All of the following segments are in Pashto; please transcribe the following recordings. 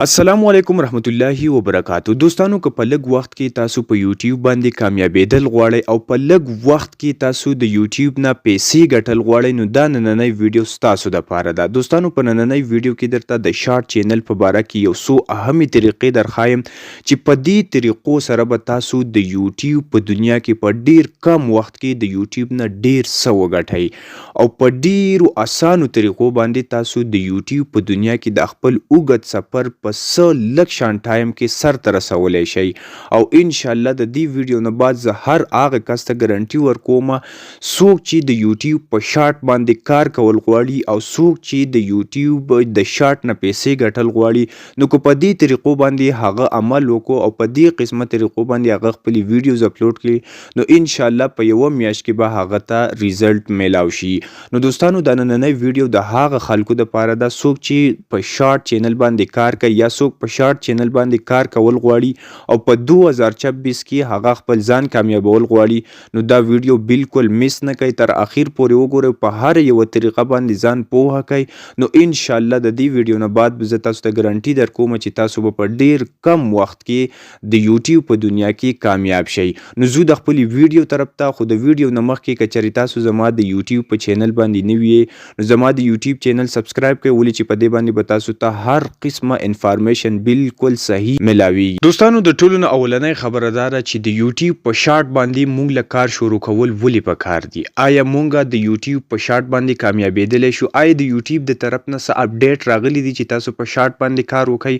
السلام علیکم رحمت الله وبرکاتو دوستانو که په لږ وخت کې تاسو په یوټیوب باندې کامیابېدل غواړئ او په لږ وخت کې تاسو د یوټیوب نه پیسې ګټل غواړئ نو دا نننۍ ویډیو ستاسو د پاره ده. دوستانو په نننۍ ویډیو کې درته د شارټ چینل په باره کې یو څو اهمې طریقې درښایم چې په دې طریقو سره به تاسو د یوټیوب په دنیا کې په ډیر کم وخت کې د یوټیوب نه ډیر څه وګټئ او په ډیرو اسانو طریقو باندې تاسو د یوټیوب په دنیا کې د خپل اوږد سفر په څه لږ شان ټایم کې سرته رسولی شئ. او ان شاءالله د دې ویډیو نه بعد زه هر هغه کس ته ګرنټي ورکوم څوک چې د یوټیوب په شارټ باندې کار کول غواړي او څوک چې د یوټیوب د شارټ نه پیسې ګټل غواړي، نو که په دې طریقو باندې هغه عمل وکړو او په دې قسمه طریقو باندې هغه خپلې ویډیوز اپلوډ کړي، نو ان شاءالله په یوه میاشت کې به هغه ته ریزلټ میلاو شي. نو دوستانو دا نننۍ ویډیو د هغه خلکو د پاره ده څوک چې په شارټ چینل باندې کار کوي یا څوک په شارټ چینل باندې کار کول غواړي او په 2026 کې هغه خپل ځان کامیابول غواړي، نو دا ویډیو بالکل میس نه کړئ، تر اخیر پورې وګورئ، په هر یوه طریقه باندې ځان پوهه کړئ. نو ان شاءالله د دې ویډیو نه بعد به زه تاسو ته ګرنټي درکوم چې تاسو به په ډیر کم وخت کې د یوټیوب په دنیا کې کامیاب شئ. نو ځو د خپلې ویډیو طرف ته، خو د ویډیو نه مخکې که چېرې تاسو زما د یوټیوب په چینل باندې نوي یئ نو زما د یوټیوب چینل سبسکرایب کړئ، ولې چې په دې باندې به تاسو ته هر قسمه انفارمیشن بالکل صحیح ملاویږي. دوستانو د ټولو نه اولنۍ خبره دا ده چې د یوټیوب په شارټ باندې مونږ له کار شروع کول ولې په کار دي؟ آیا مونږ د یوټیوب په شارټ باندې کامیابیدلی شو؟ آیا د یوټیوب د طرف نه څه اپډیټ راغلي دي چې تاسو په شارټ باندې کار وکړئ؟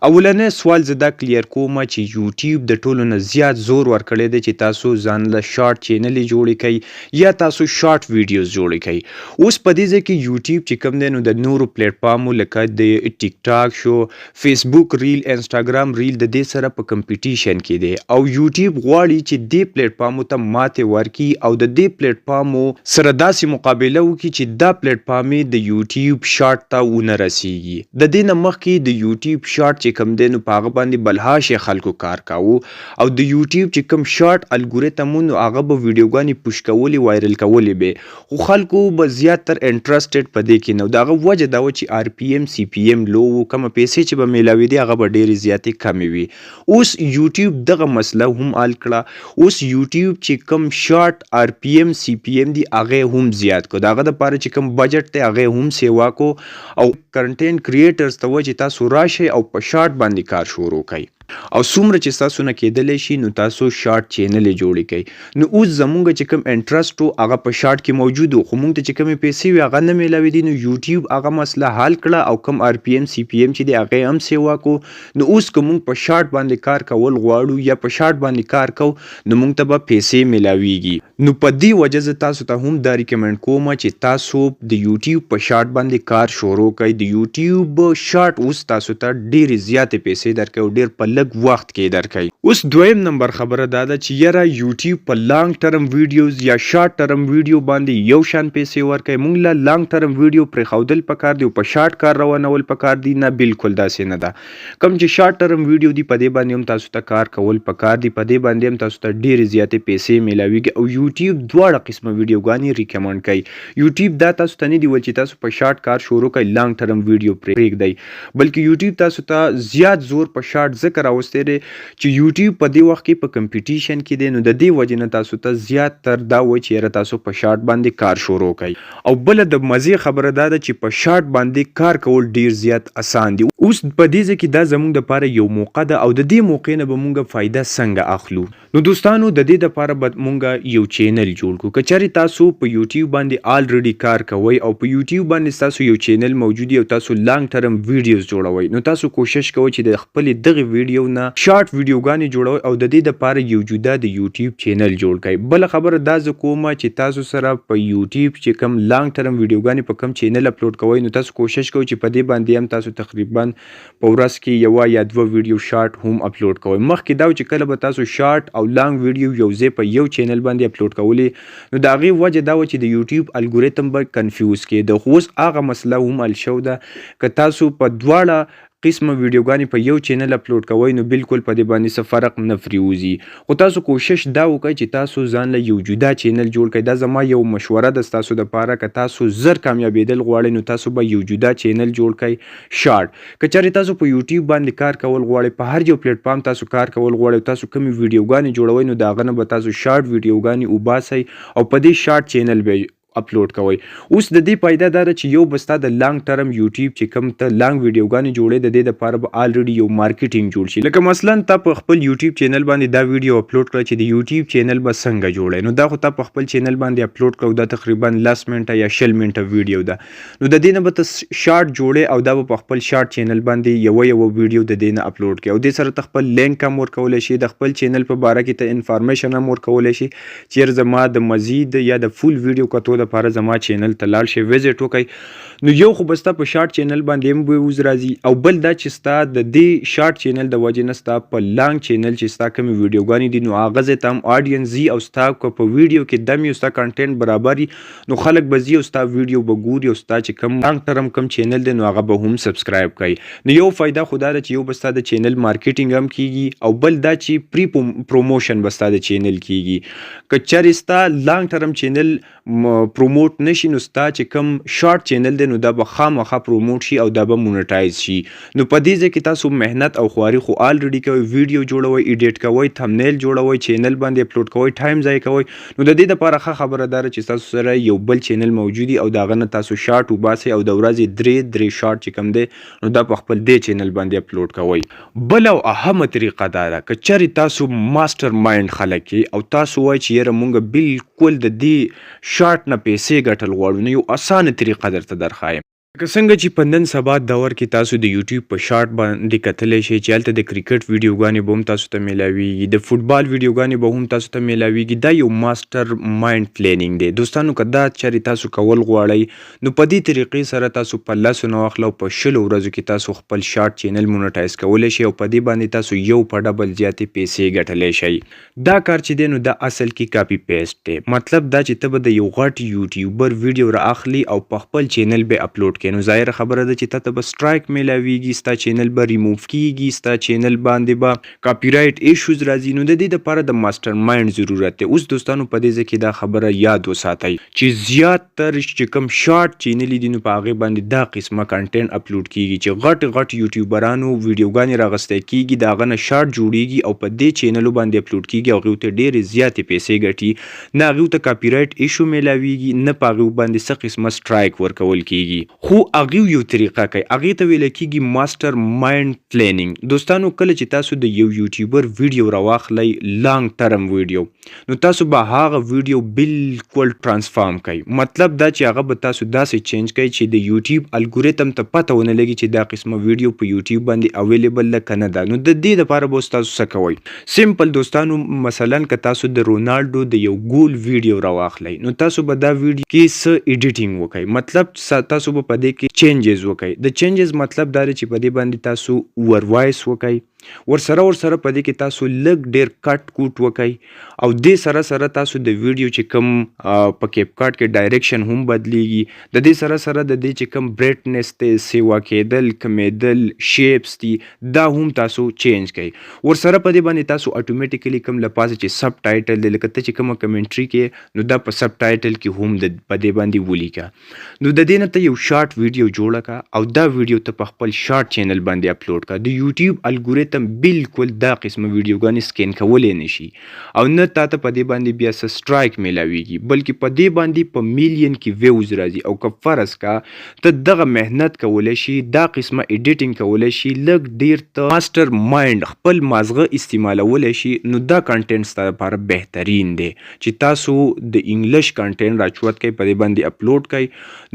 اولنی سوال زه دا کلیر کوم چې یوټیوب د ټولو نه زیات زور ورکړی دی چې تاسو ځان له شارټ چینلې جوړې کړئ یا تاسو شارټ ویډیوز جوړې کړئ. اوس په دې ځای کې یوټیوب چې کوم دی نو د نورو پلیټ فارمو لکه د ټیک ټاک شو، فیسبوک ریل، انسټاګرام ریل د دې سره په کمپیټیشن کې دی او یوټیوب غواړي چې دې پلیټ فارمو ته ماتې ورکړي او د دې پلیټ فارمو سره داسې مقابله وکړي چې دا پلیټ فارمې د یوټیوب شارټ ته ونه رسیږي. د دې نه مخکې د یوټیوب شارټ چې کوم دی نو په هغه باندې بلها شی خلکو کار کاوه او د یوټیوب چې کوم شارټ الګوریتم وو نو هغه به ویډیوګانې پوش کولې، وایرل کولې به، خو خلکو به زیات تر انټرسټډ په دې کې نه وو. د هغه وجه دا وه چې آر پي ایم سي پي ایم لو وو، کومه پیسې چې به میلاویدې هغه به ډیرې زیاتې کمې وي. اوس یوټیوب دغه مسله هم حل کړه. اوس یوټیوب چې کوم شارټ آر پي ایم سي پي ایم دي هغه هم زیات کو، د هغه دپاره چې کوم بجټ دی هغه هم سیوا کو او کنټینټ کریټرز ته وایي چې تاسو راشئ او په شارټ باندې کار شروع کړئ او څومره چې ستاسو نه کېدلی شي نو تاسو شارټ چینلې جوړې کړئ. نو اوس زمونږ چې کوم انټرسټ و هغه په شارټ کې موجود و، خو مونږ ته چې کومې پیسې وې هغه نه میلاوېدې، نو یوټیوب هغه مسله حل کړه او کوم آر پي ایم سي پي ایم چې دی هغه یې هم سیوا کو. نو اوس که مونږ په شارټ باندې کار کول غواړو یا په شارټ باندې کار کوو نو مونږ ته به پیسې میلاویږي. نو په دې وجه زه تاسو ته هم دا ریکمنډ کوم چې تاسو د یوټیوب په شارټ باندې کار شروع کړئ. د یوټیوب شارټ اوس تاسو ته ډېرې زیاتې پیسې درکوي او ډېر په لږ وخت کې درکوي. اوس دویم نمبر خبره دا ده چې یاره یوټیوب په لانګ ټرم ویډیوز یا شارټ ټرم ویډیو باندې یو شان پیسې ورکوي، مونږ له لانګ ټرم ویډیو پرېښودل پکار دي او په شارټ کار روانول پکار دي؟ نه، بالکل داسې نه ده. کوم چې شارټ ټرم ویډیو دي په دې باندې هم تاسو ته کار کول پکار دي، په دې باندې هم تاسو ته ډېرې زیاتې پیسې میلاویږي او یوټیوب دواړه قسمه ویډیوګانې ریکمنډ کوي. یوټیوب دا تاسو ته نه دي ویل چې تاسو په شارټ کار شروع کړئ، لانګ ټرم ویډیو پرېږدئ، بلکې یوټیوب تاسو ته زیات زور په شارټ ځکه راوستی دی چې یوټیوب په دې وخت کې په کمپیټیشن کې دی، نو د دې وجې نه تاسو ته زیات تر دا وایي چې یاره تاسو په شارټ باندې کار شروع کړئ. او بله د مزې خبره دا ده چې په شارټ باندې کار کول ډیر زیات اسان دي. اوس په دې ځای کې دا زمونږ د پاره یو موقع ده او د دې موقع نه به مونږ فایده څنګه اخلو؟ نو دوستانو د دې د پاره به مونږ یو چینل جوړ کړو. که چېرې تاسو په یوټیوب باندې آلریډي کار کوئ او په یوټیوب باندې ستاسو یو چینل موجود او تاسو لانګ ټرم ویډیوز جوړوئ نو تاسو کوشش کوئ چې د خپلې دغې ویډیو نه شارټ ویډیوګانې جوړوئ او د دې د پاره یو جدا د یوټیوب چینل جوړ کړئ. بله خبره دا زه کوم چې تاسو سره په یوټیوب چې کوم لانګ ټرم ویډیوګانې په کوم چینل اپلوډ کوئ نو تاسو کوشش کوئ چې په دې باندې هم تاسو تقریبا په ورځ کې یوه یا دوه ویډیو شارټ هم اپلوډ کوئ. مخکې دا و چې کله به تاسو شارټ او لانګ ویډیو یو ځای په یو چینل باندې اپلوډ کولې نو د هغې وجه دا وه چې د یوټیوب الګوریتم به کنفیوز کېده، خو اوس هغه مسله هم حل شوې ده. که تاسو په دواړه قسمه ویډیوګانې په یو چینل اپلوډ کوئ نو بلکل په دې باندې څه فرق نه پریوځي. خو تاسو کوشش دا وکړئ چې تاسو ځان له یو جدا چینل جوړ کړئ. دا زما یو مشوره ده ستاسو دپاره، که تاسو زر کامیابیدل غواړئ نو تاسو به یو جدا چینل جوړ کړئ شارټ. که چېرې تاسو په یوټیوب باندې کار کول غواړئ، په هر یو پلیټ فارم تاسو کار کول غواړئ او تاسو کومې ویډیوګانې جوړوئ نو د هغه نه به تاسو شارټ ویډیوګانې وباسئ او په دې شارټ چینل به اپلوډ کوئ. اوس د دې فایده دا ده چې یو به ستا د لانګ ټرم یوټیوب چې کوم ته لانګ ویډیوګانې جوړې د دې لپاره به الریډي یو مارکیټینګ جوړ شي. لکه مثلا تا په خپل یوټیوب چینل باندې دا ویډیو اپلوډ کړه چې د یوټیوب چینل به څنګه جوړې، نو دا خو تا په خپل چینل باندې اپلوډ کړه او دا تقریبا لس منټه یا 20 منټه ویډیو ده، نو د دې نه به ته شارټ جوړې او دا به په خپل شارټ چینل باندې یوه یوه ویډیو د دې نه اپلوډ کړې او دې سره ته خپل لینک هم ورکولی شې، د خپل چینل په باره کې ته انفارمیشن هم ورکولی شې چې یاره زما د مزید یا د فول ویډیو کتو لپاره زما چینل ته لاړ شئ ویزیټ وکړئ. نو یو خو به ستا په شارټ چینل باندې هم ویوز راځي او بل دا چې ستا د دې شارټ چینل د وجې نه ستا په لانګ چینل چې ستا کومې ویډیوګانې دي نو هغه ځای ته هم آډینس ځي او ستا که په ویډیو کې دم یو ستا کنټینټ برابر وي نو خلک به ځي او ستا ویډیو به ګوري او ستا چې کوم لانګ ټرم کوم چینل دی نو هغه به هم سبسکرایب کوي. نو یو فایده خو دا ده چې یو به ستا د چینل مارکیټینګ هم کیږي او بل دا چې پری پروموشن به ستا د چینل کیږي. که چېرې ستا لانګ ټرم چینل پروموټ نشي نو ستا چې کوم شارټ چینل دی نو دا به خامخا پروموټ شي او دا به مونټایز شي. نو په دې ځای کې تاسو محنت او خواري خو الریډي کوئ، ویډیو جوړوئ، ایډیټ کوئ، تمنیل جوړوئ، چینل باندې اپلوډ کوئ، ټایم ضایع کوئ. نو د دې لپاره ښه خبره دا ده چې تاسو سره یو بل چینل موجود او د هغه نه تاسو شارټ وباسئ او د ورځې درې درې شارټ چې کوم دی نو دا په خپل دې چینل باندې اپلوډ کوئ. بله او اهمه طریقه دا ده که چېرې تاسو ماسټر ماینډ خلک یئ او تاسو وایئ چې یاره مونږ بالکل د دې شارټ نه پیسې ګټل غواړو نو یو اسانه طریقه درته درښایم. لکه څنګه چې په نن سبا دور کې تاسو د یوټیوب په شارټ باندې کتلی شئ چې هلته د کرکټ ویډیوګانې به هم تاسو ته میلاویږي، د فوټبال ویډیوګانې به هم تاسو ته میلاویږي، دا یو ماسټر ماینډ پلانینګ دی. دوستانو که دا چېرې تاسو کول غواړئ نو په دې طریقې سره تاسو په لسو نه واخله او په 20 ورځو کې تاسو خپل شارټ چینل مونټایز کولی شئ او په دې باندې تاسو یو په ډبل زیاتې پیسې ګټلی شئ. دا کار چې دی نو دا اصل کې کاپي پیسټ دی، مطلب دا چې ته به د یو غټ یوټیوبر ویډیو را اخلي او په خپل چینل به اپلوډ کې، نو ظاهره خبره ده چې تاته به سټرایک میلاویږي، ستا چینل به ریموف کیږي، ستا چینل باندې به کاپي رایټ ایشوز راځي. نو د دې لپاره د ماسټر مایند ضرورت دی. اوس دوستانو په دې ځای کې دا خبره یاد وساتئ چې زیات تر چې کوم شارټ چینل دي نو په هغې باندې دا قسمه کنټینټ اپلوډ کیږي چې غټ غټ یوټیوبرانو ویډیوګانې راغستی کیږي، د هغه نه شارټ جوړیږي او په دې چینلو باندې اپلوډ کیږي او هغوی ته ډیرې زیاتې پیسې ګټي، نه هغوی ته کاپي رایټ ایشو میلاویږي، نه په هغوی باندې څه قسمه سټرایک ورکول کیږي. خو هغوی یو طریقه کوي، هغې ته ویل کیږي ماسټر ماینډ پلانینګ. دوستانو کله چې تاسو د یو یوټیوبر ویډیو راواخلئ، لانګ ټرم ویډیو، نو تاسو به هغه ویډیو بالکل ترانسفارم کړئ، مطلب دا چې هغه به تاسو داسې چینج کړئ چې د یوټیوب الګوریتم ته پته ونه لګي چې دا قسمه ویډیو په یوټیوب باندې اویلیبل ده که نه ده. نو د دې لپاره به اوس تاسو څه کوئ؟ سمپل دوستانو، مثلا که تاسو د رونالډو د یو ګول ویډیو راواخلئ نو تاسو به دا ویډیو کې څه ایډیټینګ وکړئ، مطلب تاسو به په دې کې چینجز وکړئ. د چینجز مطلب دا دی چې په دې باندې تاسو اوور وایس وکړئ، ورسره ورسره په دې کې تاسو لږ ډیر کټ کوټ وکړئ او دې سره سره تاسو د ویډیو چې کوم په کیپ کارت کې ډایریکشن هم بدلیږي، د دې سره سره د دې چې کوم برایټنس دی، سیوا کېدل، کمېدل، شیپس دي، دا هم تاسو چینج کړئ. ورسره په دې باندې تاسو اتوماتیکلی کوم له پاسه چې سب ټایټل دی، لکه ته چې کومه کمنټري کې نو دا په سب ټایټل کې هم د په دې باندې ولیکه. نو د دې نه ته یو شارټ ویډیو جوړه کا او دا ویډیو ته په خپل شارټ چینل باندې اپلوډ کا. د یوټیوب الګوریتم بالکل دا قسمه ویډیوګانې سکین کولی نشي او نه تا ته په دې باندې بیا څه سټرایک میلاویږي، بلکې په دې باندې په میلیون کې ویوز راځي. او که فرض کا ته دغه محنت کولی شي، دا قسمه ایډیټینګ کولی شي، لږ ډیر ته ماسټر مایند خپل مازغه استعمالولی شي، نو دا کنټینټ ستا لپاره بهترین دی چې تاسو د انګلیش کنټینټ راچوت کړئ، په دې باندې اپلوډ کړئ.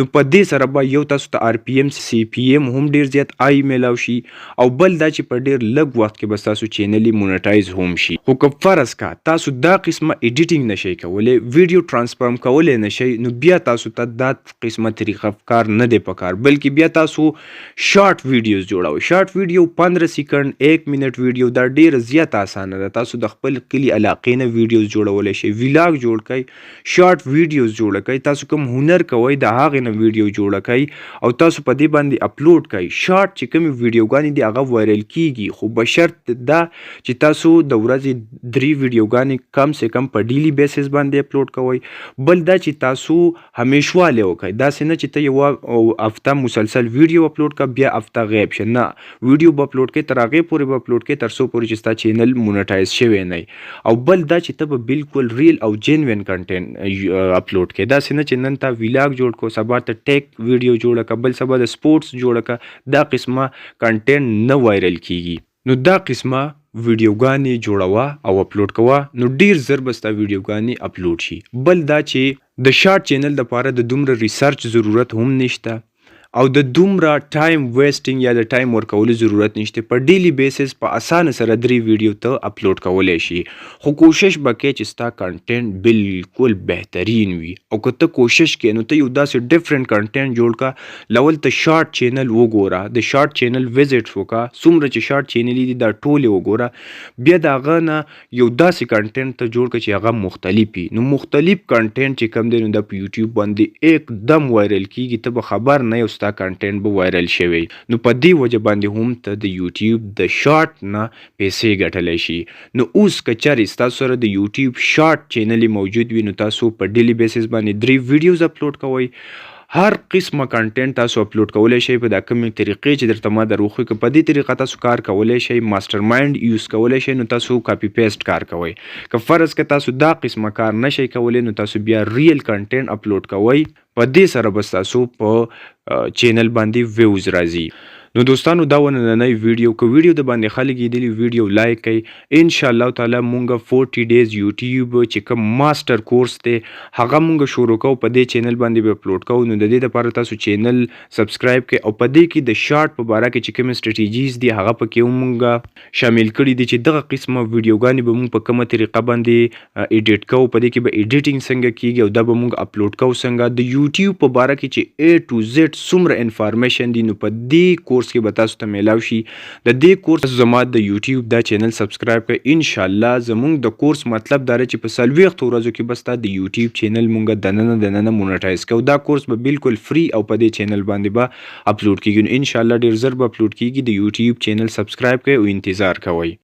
نو په دې سره به یو تاسو ته آر پی ایم سی پی ایم هم ډیر زیات آی میلاو شي او بل دا چې په ډیر لږ وخت کې به ستاسو چینل مونټایز هم شي. خو که فرض کا تاسو دا قسمه ایډیټینګ نشئ کولی، ویډیو ټرانسفرم کولی نشئ، نو بیا تاسو ته دا قسمه طریقه کار نه دی پکار، بلکې بیا تاسو شارټ ویډیوز جوړوئ. شارټ ویډیو 15 سیکنډ، 1 منټ ویډیو، دا ډیره زیاته اسانه ده. تاسو د خپل کلي علاقې نه ویډیوز جوړولی شئ، ویلاګ جوړ کړئ، شارټ ویډیوز جوړ کړئ، تاسو کوم هنر کوئ د هغې نه ویډیو جوړه کړئ او تاسو په دې باندې اپلوډ کړئ. شارټ چې کومې ویډیوګانې دي هغه وایرل کیږي، خو به شرط دا چې تاسو د ورځې 3 ویډیوګانې کم سه کم په ډیلی بیسس باندې اپلوډ کوئ. بل دا چې تاسو همیشوالی وکړئ، داسې نه چې ته یوه هفته مسلسل ویډیو اپلوډ کړه بیا هفته غیب شه، نه، ویډیو به اپلوډ کړې تر هغې پورې به اپلوډ کړې تر څو پورې چې ستا چینل مونټایز شوی نه. او بل دا چې ته به بالکل ریل او جینوین کنټینټ اپلوډ کړې، داسې نه چې نن تا ویلاګ جوړ کړو، سبا ته ټیک ویډیو جوړه کړه، بل سبا د سپورټس جوړه کړه، دا قسمه کنټینټ نه وایرل کیږي. نو دا قسمه ویډیوګانې جوړوه او اپلوډ کوه، نو ډیر زر به ستا ویډیوګانې اپلوډ شي. بل دا چې د شارټ چینل دپاره د دومره ریسرچ ضرورت هم نشته او د دومره ټایم ویسټینګ یا د ټایم ورکولو ضرورت نشته. په ډیلی بیسس په اسانه سره 3 ویډیو ته اپلوډ کولی شي، خو کوشش به کوې چې ستا کنټینټ بالکل بهترین وي. او که ته کوشش کوې نو ته یو داسې ډیفرنټ کنټینټ جوړ کړه. لول ته شارټ چینل وګوره، د شارټ چینل وزټ وکړه، څومره چې شارټ چینل دي دا ټولې وګوره، بیا د هغه نه یو داسې کنټینټ ته جوړ کړه چې هغه مختلف وي. نو مختلف کنټینټ چې کوم دی نو دا په یوټیوب باندې एकदम وایرل کیږي، ته به خبر نه یې ستا کنټینټ به وایرل شوی. نو په دې وجه باندې هم ته د یوټیوب د شارټ نه پیسې ګټلی شي. نو اوس که چېرې ستاسو سره د یوټیوب شارټ چینل موجود وي نو تاسو په ډیلی بیسس باندې 3 ویډیوز اپلوډ کوئ، هر قسمه کنټینټ تاسو اپلوډ کولی شئ په دا کومې طریقې چې درته ما در وښیو. که په دې طریقه تاسو کار کولی شئ، ماسټر مایند یوز کولی شئ، نو تاسو کاپي پیسټ کار کوئ. که فرض که تاسو دا قسمه کار نشئ کولی نو تاسو بیا ریل کنټینټ اپلوډ کوئ، په دې سره به ستاسو په چینل باندې ویوز راځي. نو دوستانو دا و نننۍ ویډیو، که ویډیو د باندې ښه لګېدلي ویډیو لایک کړئ. ان شاء الله تعالی مونږ 40 ډیز یوټیوب چې کوم ماسټر کورس دی هغه مونږ شروع کوو، په دې چینل باندې به اپلوډ کوو. نو د دې لپاره تاسو چینل سبسکرایب کړئ او په دې کې د شارټ په باره کې چې کوم سټریټیجیز دي هغه پکې هم مونږ شامل کړي دي، چې دغه قسمه ویډیوګانې به مونږ په کومه طریقه باندې ایډیټ کوو، په دې کې به ایډیټینګ څنګه کیږي او دا به مونږ اپلوډ کوو څنګه، د یوټیوب په باره کې چې A to Z څومره انفارمیشن دي نو په دې کورس کې به تاسو ته میلاو شي. د دې کورس زما د یوټیوب دا چینل سبسکرایب کړئ. ان شاء الله زمونږ د کورس مطلب دا دی چې په 40 ورځو کې به ستا د یوټیوب چینل مونږ دننه دننه مونټایز کوو. دا کورس به بالکل فری او په دې چینل باندې به اپلوډ کیږي. نو ان شاء الله ډیر زر به اپلوډ کیږي. د یوټیوب چینل سبسکرایب کړئ او انتظار کوئ.